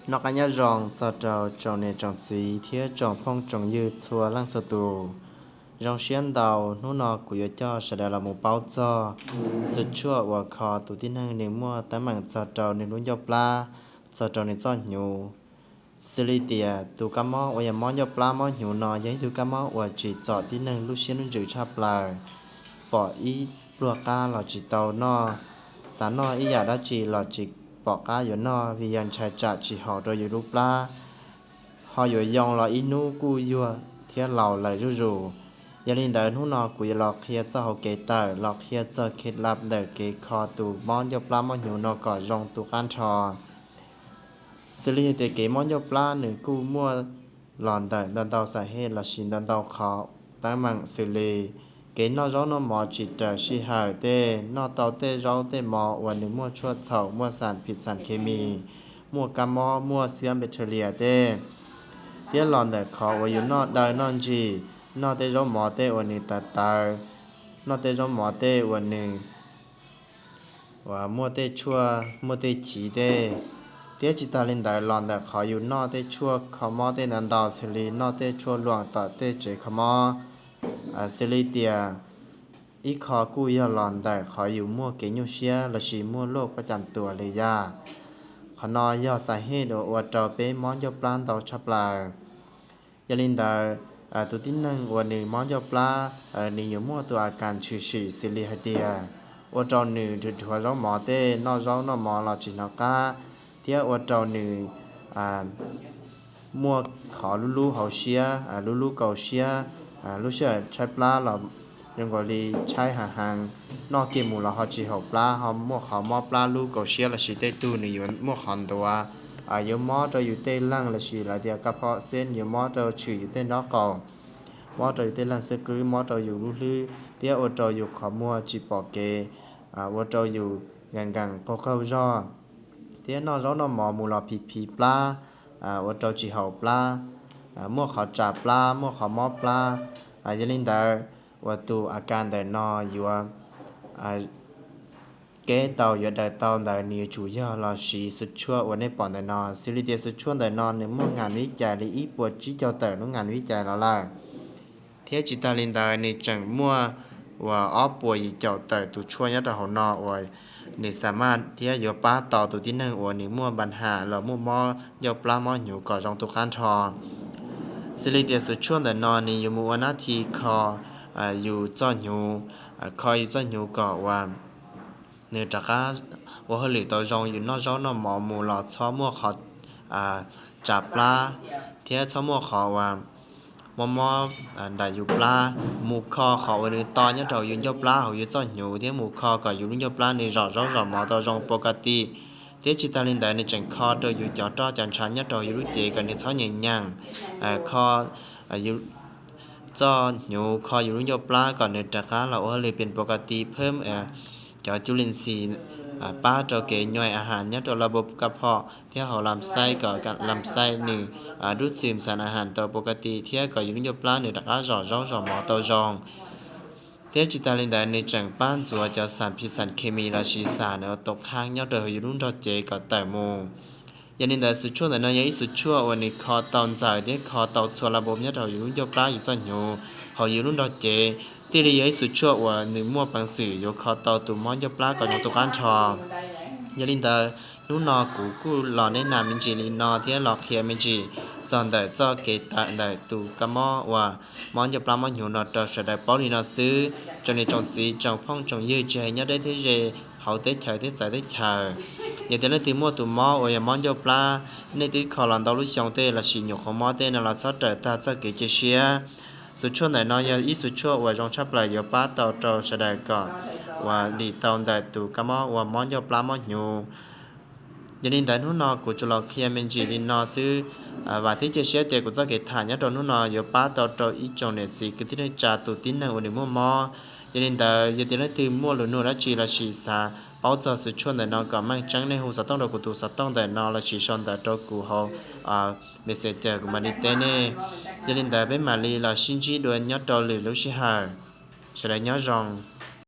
Noj qab nyob zoo txog rau tsoom niam tsoom txiv thiab tsoom phooj tsoom ywg txhua leej txhua tus. Zoo siab ntau, hnub no kuv yuav coj sawv daws los mus paub txog xwm tshuaj uas kho tus tib neeg nws muaj teeb meem txog rau nws lub ncauj plab, txog rau nws txoj hnyuv. Xws li tias tus kab mob uas yog mob ncauj plab mob hnyuv no yog ib tug kab mob uas tsim txom tib neeg lub siab lub ntsws tshaj plaws, pom ib pluag qab los tsis tau noj, xav noj ib yam dab tsi los tsis pom qab yuav noj vim yog ntshai tsam tsis haum rau yus lub plab, ho yuav yoo los ib hnub kuj yuag thiab laus lawm zuj zus. Yog li ntawd hnub no kuv yuav los qhia txoj hauv kev tawm, los qhia txog kev lab ntawm kev kho tus mob ncauj plab mob hnyuv no kom zoo tu qab nrho. Xws li hais tias kev mob ncauj plab nws kuj muaj los ntawm ntau ntau xas hej lossis ntau ntau qhov teeb meem xws li kev noj zaub noj mov tsis raws sij hawm tej, noj tau tej zaub tej mov uas nws muaj tshuaj txhaum, muaj xas phim xas khes mis, muaj kab mob, muaj xiab npe thas lias tej, thiab los ntawm qhov uas yus noj daw noj ntsim, noj tej zaub mov tej uas nws tawv tawv, noj tej zaub mov tej uas nws uas muaj tej tshuaj muaj tej chiv tej, thiab tsis tas li ntawd los ntawm qhov yus noj tej tshuaj kho mob tej ntau ntau xws li noj tej tshuaj luam tom tej tsev kho mob. Xws li tias ib qho kuj yog los ntawm qhov yus muaj kev nyuaj siab lossis muaj luaj pob cas tuas li yam. Qhov no yog xas hej uas ua rau peb mob ncauj plab ntau tshaj plaws. Yog li ntawd, tus tib neeg uas nws mob ncauj plab, nws yuav muaj tus a kas tshwm sim xws li hais tias ua rau nws dhuav dhuav zaub mov tej, noj zaub noj mov los tsis hnov qab, thiab ua rau nws muaj qhov lub lub hauv siab, lub lub kaus siab, lub sij hawm tshaib plab los zoo nkaus li tshaib heev heev, noj kiag mus los ho tsis haum plab, ho muaj qhov mob plab lub kaus siab lossis tej tug nws yuav muaj qhov ntuav, yuav mob rau yus tej leeg lossis lawv tias kab phom xeb, yuav mob rau tshwm yus tej nraub qaum, mob rau yus tej leeg xwb qwb, mob rau yus lub hlwb thiab ua rau yus qhov muag tsis pom kev, ua rau yus nkees nkees qaug qaug zog, thiab noj zaub noj mov mus los phiv phiv plab, ua rau tsis haum plab, muaj qhov tsam plab, muaj qhov mob plab. Yog li ntawd, uas tus a kas ntawm no yuav kev tau yuav daws tau ntawd nws yuav tsum yog los siv xwm tshuaj uas nej pom ntawm no. Xws li tias xwm tshuaj ntawm no nws muaj nas vib cais li ib puas tsib caug tawm lub nas vib cais los lawm, thiab tsis tas li ntawd nws tseem muaj uas ob puas yim caum tawm tus tshuaj nyob rau hauv no uas nws xa maj thiab yuav pab tau tus tib neeg uas nws muaj npa ham los muaj mob ncauj plab mob hnyuv kom zoo tu qab nrho. Xws li tias xwm tshuaj ntawm no nws yuav mus ua nab thi kho yus txoj hnyuv, kho yus txoj hnyuv kom uas nws rov qab ua hauj lwm tau zoo, yus noj zaub noj mov mus los txhob muaj qhov tsam plab thiab txhob muaj qhov uas mob mob nram yus plab, mus kho qhov uas nws to nyob rau yus ncauj plab hauv yus txoj hnyuv thiab mus kho kom yus lub ncauj plab nws zom zaub zom mov tau zoo pov ka ti. Thiab tsis tas li ntawd nws tseem kho rau yus cov roj cov ntshav nyob rau yus lub cev kom nws txhob nyeem nyeem, kho txoj hnyuv, kho yus lub ncauj plab kom nws rov qab los ua hauj lwm pes pov ka ti, phab cov cub li ntxhi pab rau kev nyuaj a has nyob rau la bo ka phom thiab hauv lam xaij kom lam xaij nws dub txwm xas a has tau pov ka ti thiab kom yus lub ncauj plab nws rov qab zom zaub zom mov tau zoo. Thiab tsis tas li ntawd nws tseem pab ntxuav cov xas phim xas khes mis lossis xas nws ua tau qhab nyob rau yus lub nrog cev kom tawm mus. Yog li ntawd xwm tshuaj ntawm no yog ib xwm tshuaj uas nws kho tau ntxaws thiab kho tau txhua la bo nyob rau yus lub ncauj plab yus txoj hnyuv hauv yus lub nrog cev, thiaj li yog ib xwm tshuaj uas nws muaj peev xwm yuav kho tau tus mob ncauj plab kom zoo tu qab nrho. Yog li ntawd hnub no kuv kuj los neb nas me ntsis li no thiab los qhia me ntsis txog ntawm txoj kev tawm ntawm tus kab mob uas mob ncauj plab mob hnyuv no rau sawv daws paub li no xwb. Tsoom niam tsoom txiv tsoom phooj tsoom ywg tsis hais nyob deb thiab ze, hauv teb chaws thiab txawv teb chaws, yog tias leej twg muaj tus mob uas yog mob ncauj plab, nej twb kho los ntau lub xyoo tej lossis nyuam qhuav mob tej no los txhob raws tag txoj kev cia siab. Xwm tshuaj ntawm no yog ib xwm tshuaj uas zoo tshaj plaws yuav pab tau rau sawv daws kom uas dim tau ntawm tus kab mob uas mob ncauj plab mob hnyuv. Yog li ntawd hnub no kuv tsuas los qhia me ntsis li no xwb. Vam thiab cia siab tias kuv txoj kev tham nyob rau hnub no yuav pab tau rau ib tsoom niam txiv kwv tij neej tsa tus tib neeg uas nws muaj mob. Yog li ntawd yog tias leej twg muaj lus nug dab tsi lossis xav paub txog xwm tshuaj ntawm no kom meej tseeb nej hu xov tooj rau kuv tus xov tooj ntawm no lossis sau ntawv rau kuv hauv Messenger kuv mam li teb nej. Yog li ntawd peb mam li los sib ntsib dua nyob rau lwm lub sij hawm. Sawv daws nyob zoo.